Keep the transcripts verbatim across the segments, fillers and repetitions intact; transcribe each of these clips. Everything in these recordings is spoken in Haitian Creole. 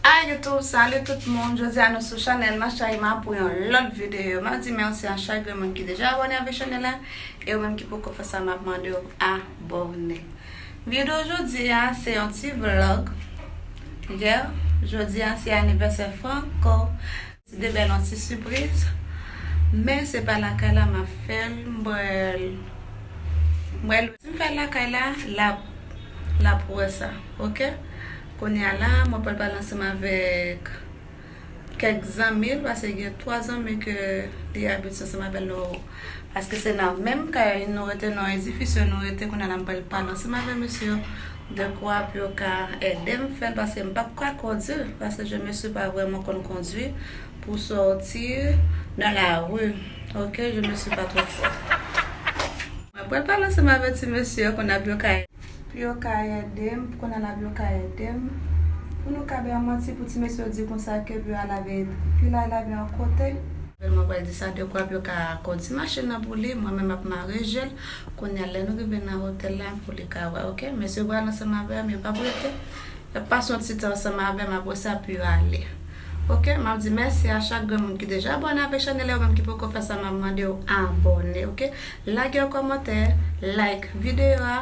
Hi YouTube, salut tout moun. Jodi a nou sou chanèl Masha Ima pou yon lòt videyo. M ap di mèsi a chak grenn moun ki deja abòne avèk chanèl la. E ou menm ki poko fè sa, m ap mande w abòne. Videyo jodi a, se yon ti vlog. Yeah, jodi a se anivèsè Franco. Deside bèl yon ti sipriz. Men se pa lakay la m ap fè l, m pral, m pral, si m fè l lakay la, l ap, l ap wè sa, oke? Kounye a la, mwen pral pale ansanm avèk kèk zanmi l, paske gen twa zanmi ke li abitye ansanm avè l, nou, paske se nan menm kay, nou rete nan edifis yo, nou rete, kounye a la m pral pale ansanm avè mesye yo, de kwa pou yo ka ede m fè l, paske m p ap ka kondui, paske je me suis pas vraiment konn kondui pour sortir dans la rue. Ok, je me suis pas trop fort. Mwen pral pale ansanm avèk ti mesye yo, kounye a pou yo ka, pou yo ka ede m, kounye a la pou yo ka ede m. Pou nou ka bay manti pou ti mesye yo di konsa ke pou yo al lave, pou yo al lave yon kote. Mwen pral di sa de kwa pou yo ka kondui machin nan pou li, mwen menm m ap mare je l. Kounye a lè nou rive nan otèl la pou li ka wè, oke? Mesye yo pral ansanm avè m, yo p ap rete. Y ap pase yon ti tan ansanm avè m, apre sa pou yo ale. Oke, m ap di mèsi a chak grenn moun ki deja abòne avèk chanèl la, ou menm ki poko fè sa, m ap mande w abòne, oke? Lage yon kòmantè, like videyo a,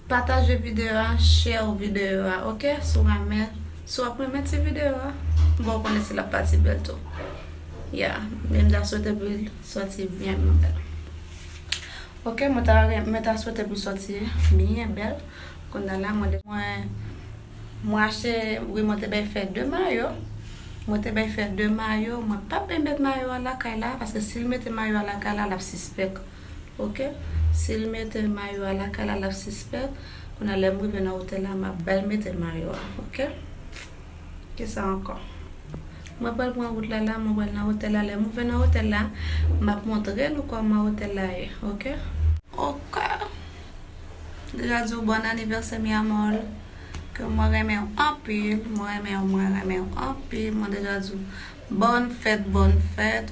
pataje videyo a, share videyo a, oke? Si w renmen, si w ap renmen ti videyo a, bon, ou konnen si l ap pati bèl tou. Ya, men m ta swete pou l sòti byen, byen bèl. Oke, mwen ta ren-, mwen ta swete pou l sòti byen bèl. Kounye a la, mwen, mwen, mwen achte, wi, mwen te bay fè de mayo. Mwen te bay fè de mayo. Mwen p ap bay met mayo a lakay la, paske si l mete mayo a lakay la, l ap sispèk. Oke? Si l mete mayo a lakay la, l ap sispèk. Kounye a, lè m rive nan otèl la, m ap bay mete mayo a. Oke? Kisa ankò? Mwen pral pran wout la la, mwen pral nan otèl la. Lè m rive nan otèl la, m ap montre nou kòman otèl la ye, oke? Oke. Deja di w bòn anivèsè, mi amor. Ke mwen renmen w anpil, mwen renmen w, mwen renmen w anpil. Mwen deja di w bòn fèt, bòn fèt.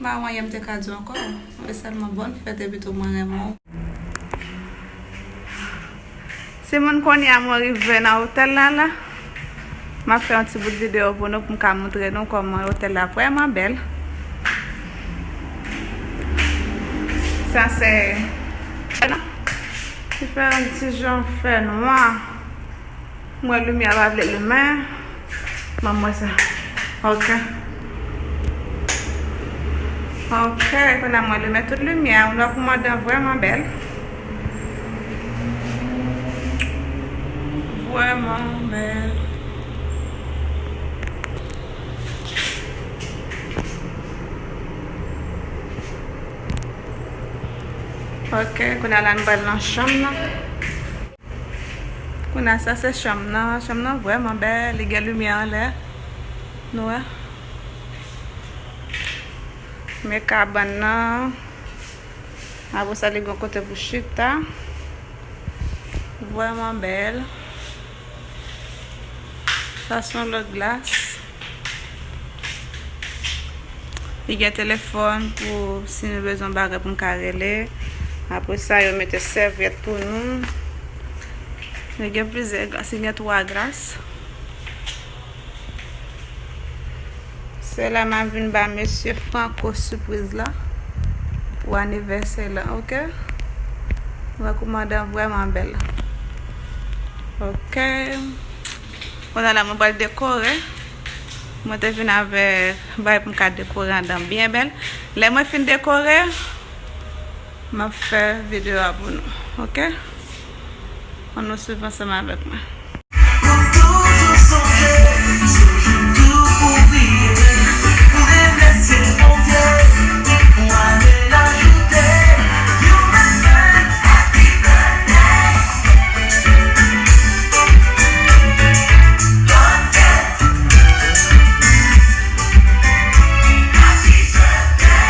M pa wè anyen m te ka di w ankò. Mwen sèlman bòn fèt epi tou mwen renmen w. Timoun, kounye a mwen rive nan otèl la la. M ap fè yon ti bout videyo pou nou, pou m ka montre nou kòman otèl la vrèman bèl. Sa se, li fè yon ti jan fè nwa. Mwen limyè a pa vle limen. Ban mwen sa. Ok. Ok, kounye a mwen limen tout limyè. Ou wè koumandan vrèman bèl. Vrèman bèl. Ok, kounye a la nou pral nan chanm nan. Kounye a sa se chanm nan. Chanm nan vrèman bèl, li gen limyè anlè. Nou wè. Men kabann nan. Apre sa, li gen kote pou chita. Vrèman bèl. Sa se yon lòt glas. Li gen telefòn pou si nou bezwen bagay pou n ka rele. Apre sa, yo mete sèvyèt pou nou. Li gen plizyè glas, li gen twa glas. Se la m ap vin ba mesye Franco sipriz la pou anivèsè la, oke? Ou wè koumandan vrèman bèl. Oke. Kounye a la, mwen pral dekore. Mwen te vin avè bagay pou m ka dekore anndan byen bèl. Lè mwen fin dekore, m ap fè videyo a pou nou, oke? Ann nou swiv ansanm avèk mwen. Pou toujou sonje, jou tou pou priye, pou remèsye Bondye, pou ane l ajoute. Yon mèt fèt, happy birthday. Bòn fèt. Happy birthday.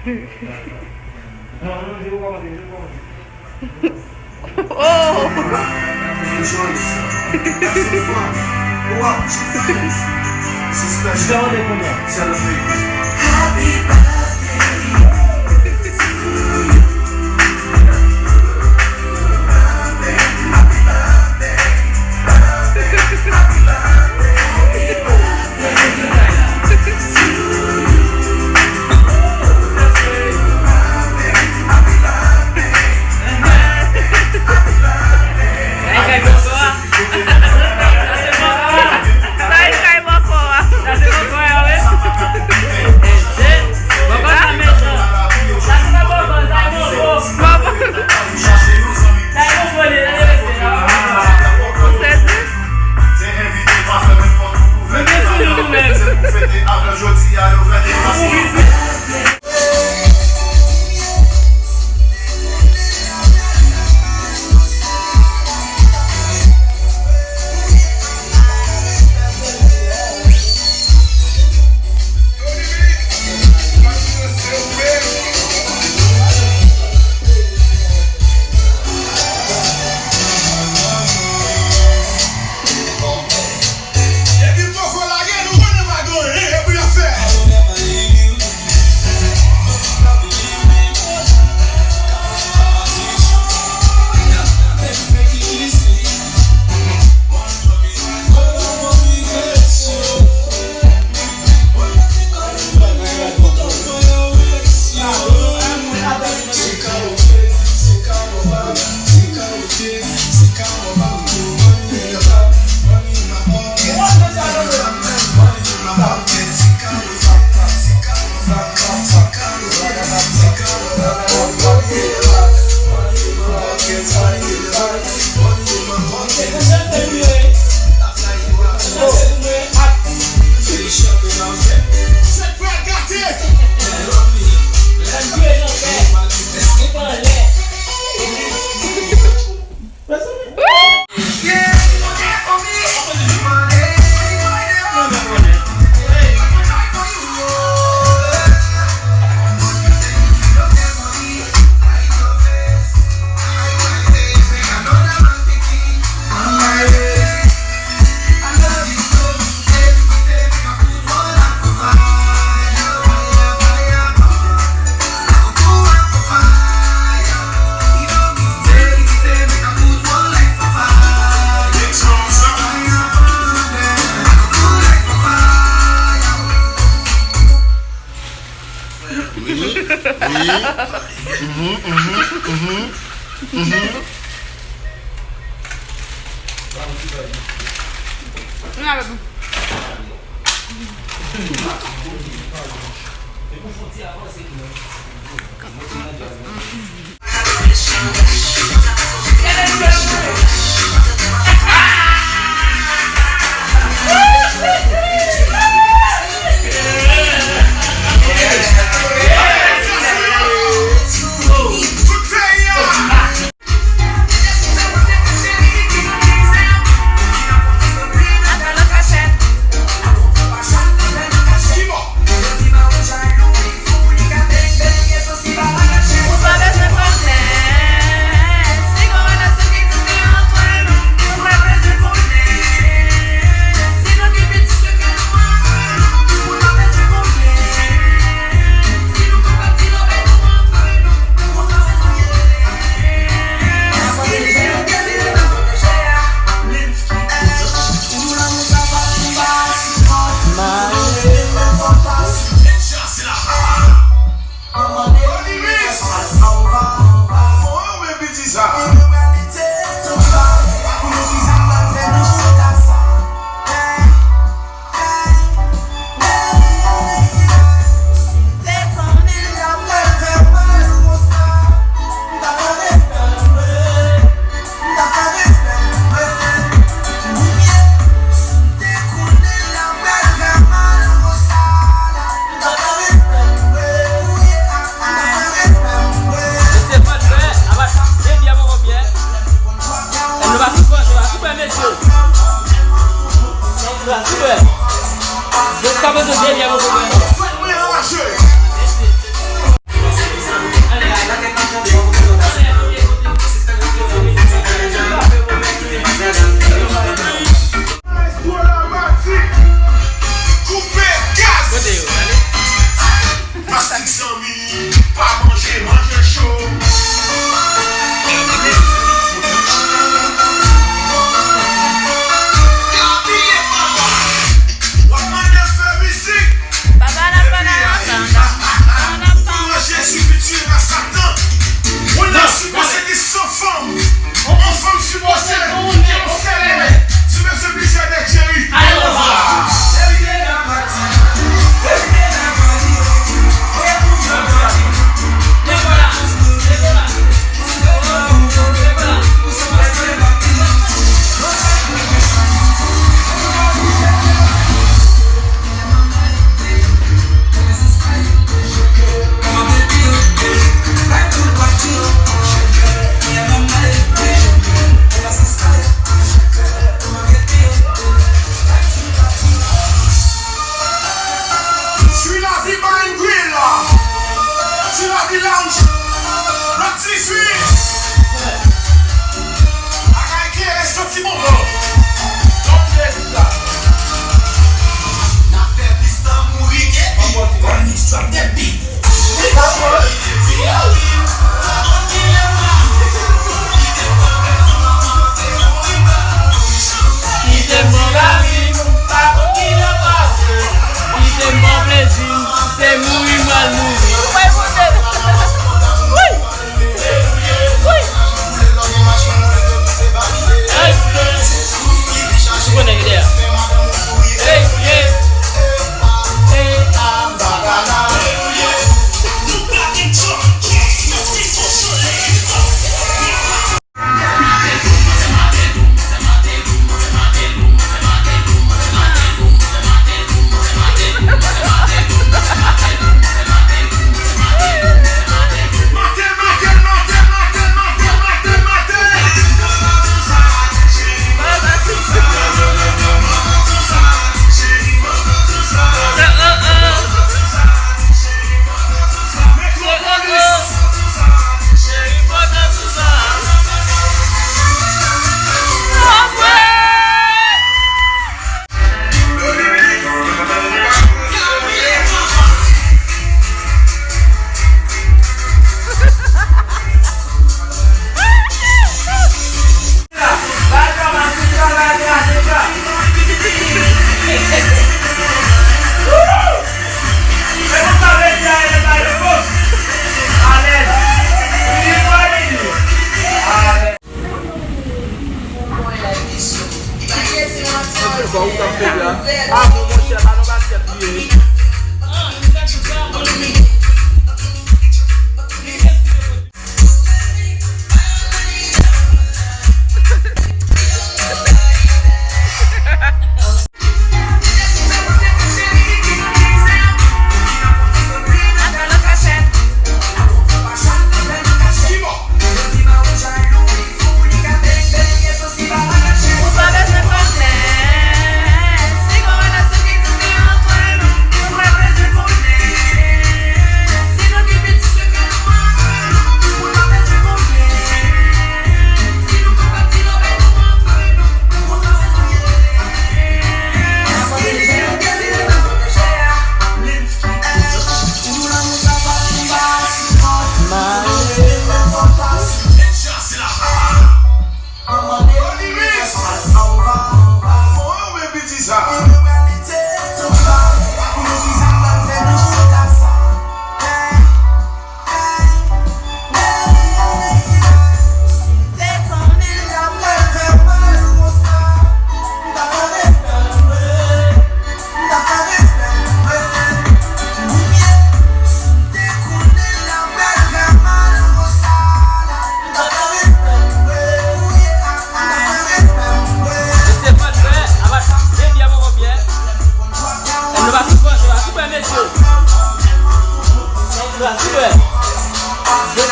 Non, non, non, je vais commencer, je vais commencer. Oh! Enjoy yourself. Have some fun. Go out with your friends. It's a special day. Celebrate. Happy birthday to you. Happy birthday, happy birthday, happy birthday, happy birthday. Depi poko lage, nou konnen pa gen anyen pou y ap fè.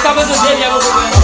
Sa bezwen de lè, mon konpè.